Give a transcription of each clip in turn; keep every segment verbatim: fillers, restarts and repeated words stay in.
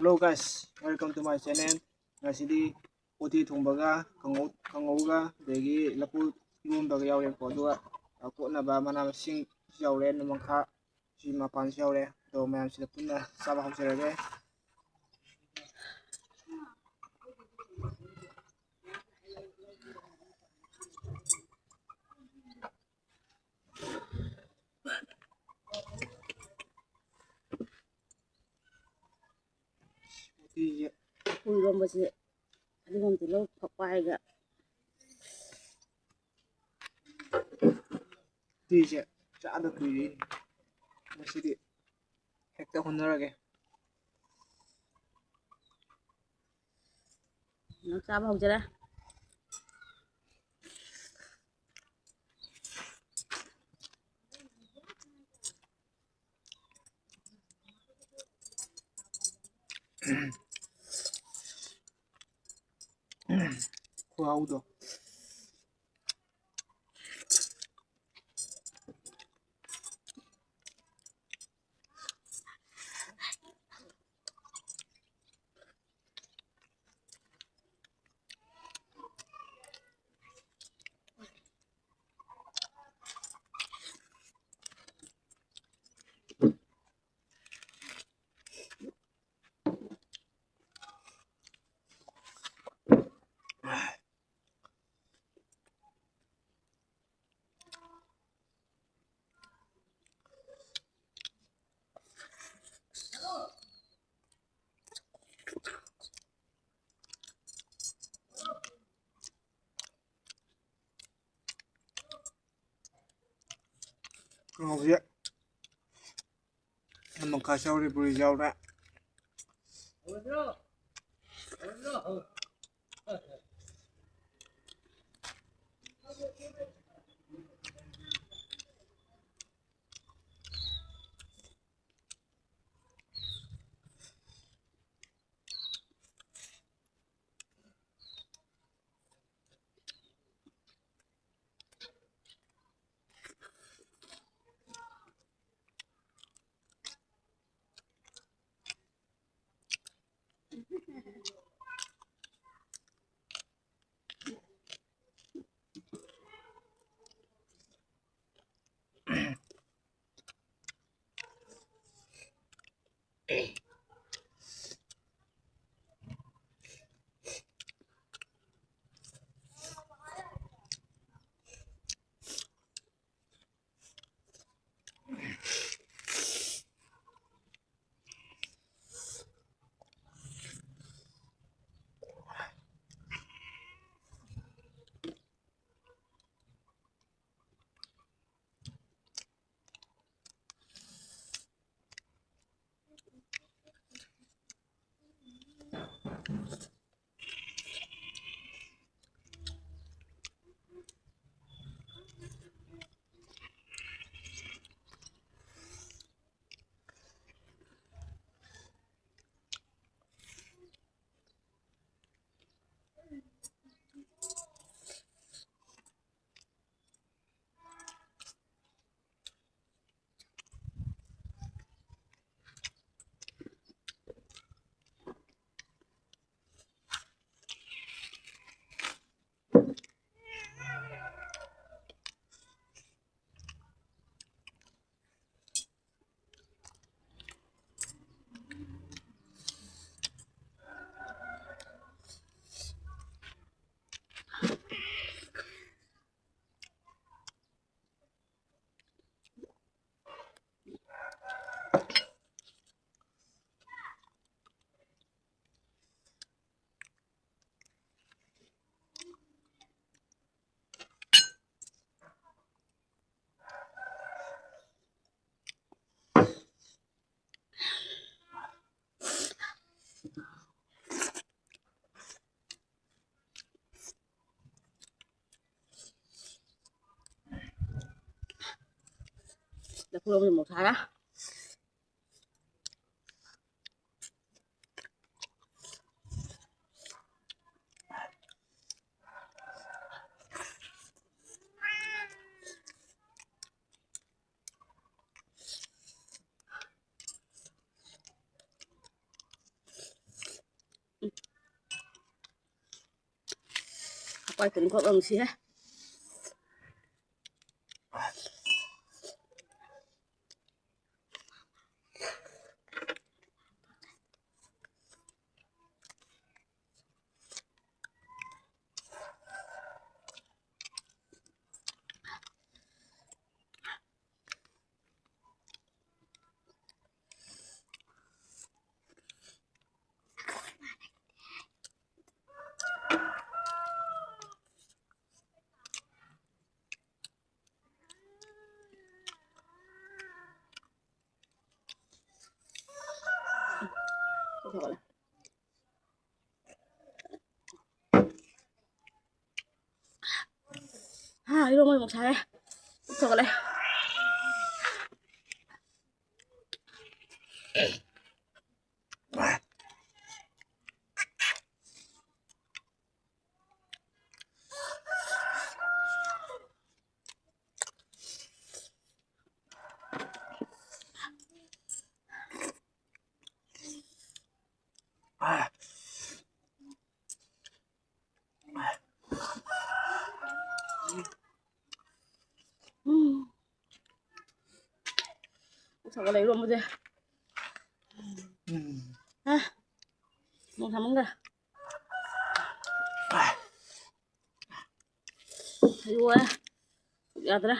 Hello guys, welcome to my channel. ꯉꯁꯤꯗꯤ ꯎꯇꯤ ꯊꯣꯡꯕꯒ ꯀꯥꯡꯉꯧ, ꯀꯥꯡꯉꯧꯒ ꯑꯗꯒꯤ ꯂꯐꯨ ꯏꯔꯣꯟꯕꯒ ꯌꯥꯎꯔꯦꯀꯣ꯫ ꯑꯗꯨꯒ ꯀꯣꯠꯅꯕ ꯃꯅꯥ ꯃꯁꯤꯡ ꯌꯥꯎꯔꯦ, ꯅꯣꯡꯃꯪꯈꯥ ꯁꯤ ꯃꯄꯥꯟꯁꯨ ꯌꯥꯎꯔꯦ꯫ ꯑꯗꯣ ꯃꯌꯥꯝꯁꯤꯗ ꯄꯨꯟꯅ ꯆꯥꯕ ꯍꯧꯖꯔꯒꯦ꯫ ꯎꯇꯤꯁꯦ, ꯂꯐꯨ ꯏꯔꯣꯝꯕꯁꯦ ꯐꯗꯤꯒꯣꯝ ꯇꯤꯜꯍꯧ ꯐꯛꯄ ꯍꯥꯏꯒ꯫ ꯎꯇꯤꯁꯦ ꯆꯥꯗ ꯀꯨꯏꯔꯦ꯫ ꯉꯁꯤꯗꯤ ꯍꯦꯛꯇ ꯍꯣꯠꯅꯔꯒꯦ꯫ ꯅꯪ ꯆꯥꯕ ꯍꯧꯖꯔꯦ꯫ ꯈꯨꯍꯥꯎꯗꯣ꯫ ꯀꯥꯡꯍꯧꯁꯦ ꯅꯣꯡꯃꯪꯈꯥꯁꯨ ꯌꯥꯎꯔꯦ, ꯕꯣꯔꯤꯁꯨ ꯌꯥꯎꯔꯦ꯫ ꯂꯐꯨ ꯂꯧꯕꯗꯤ ꯃꯣꯔꯣꯛ ꯁꯥꯔꯦ꯫ ꯋꯥꯏ ꯇꯨꯝ ꯈꯣꯠ ꯑꯃꯨꯛ ꯁꯤꯍꯦ꯫ ꯍꯥ, ꯏꯔꯣꯟꯕ ꯑꯃꯨꯛ ꯁꯥꯔꯦ꯫ ꯄꯨꯛ ꯁꯧꯒꯠꯂꯦ꯫ ꯎꯝ꯫ ꯄꯨꯛ ꯁꯧꯒꯠꯂꯦ ꯏꯔꯣꯟꯕꯁꯦ꯫ ꯎꯝ꯫ ꯑ, ꯅꯣꯡ ꯁꯥꯃꯟꯈ꯭ꯔꯦ꯫ ꯂꯣꯏꯔꯦ꯫ ꯌꯥꯗ꯭ꯔꯦ꯫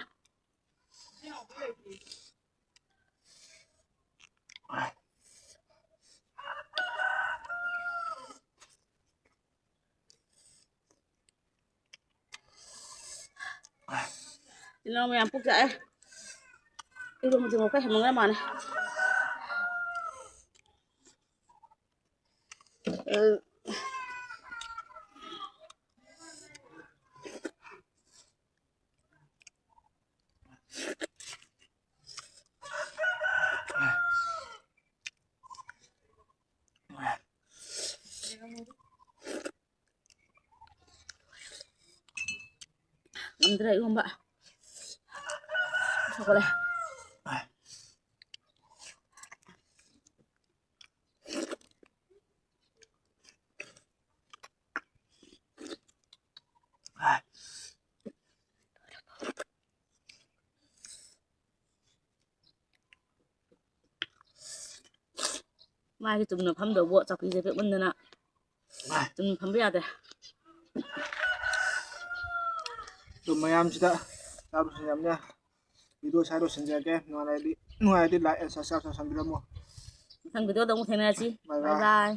ꯏꯅꯥꯎ ꯃꯌꯥꯝ ꯄꯨꯛ ꯆꯥꯛꯑꯦ꯫ ꯏꯔꯣꯟꯕꯁꯦ ꯃꯈꯣꯏ ꯍꯦꯟꯃꯟꯈ꯭ꯔ ꯃꯥꯜꯂꯦ꯫ ꯑ꯫ ꯉꯝꯗ꯭ꯔꯦ ꯏꯔꯣꯝꯕ꯫ ꯁꯧꯒꯠꯂꯦ꯫ ꯃꯥꯒꯤ ꯆꯨꯝꯅ ꯐꯝꯗꯧꯕ ꯆꯧꯀ꯭ꯔꯤꯁꯦ ꯄꯤꯛꯃꯟꯗꯅ ꯆꯨꯝꯅ ꯐꯝꯕ ꯌꯥꯗꯦ꯫ ꯑꯗꯨ ꯃꯌꯥꯝꯁꯤꯗ ꯆꯥꯔꯨꯁꯤ ꯌꯥꯝꯅ꯫ ꯚꯤꯗꯤꯑꯣ ꯁ꯭ꯋꯥꯏꯗ ꯂꯣꯏꯁꯤꯟꯖꯔꯒꯦ꯫ ꯅꯨꯡꯉꯥꯏꯔꯗꯤ ꯅꯨꯡꯉꯥꯏꯔꯗꯤ like and subscribe ꯇꯧꯁꯟꯕꯤꯔꯝꯃꯣ꯫ ꯃꯊꯪ ꯚꯤꯗꯤꯑꯣꯗ ꯑꯃꯨꯛ ꯊꯦꯡꯅꯔꯁꯤ꯫ Bye ꯕꯥꯏ bye꯫ ꯕꯥꯏ꯫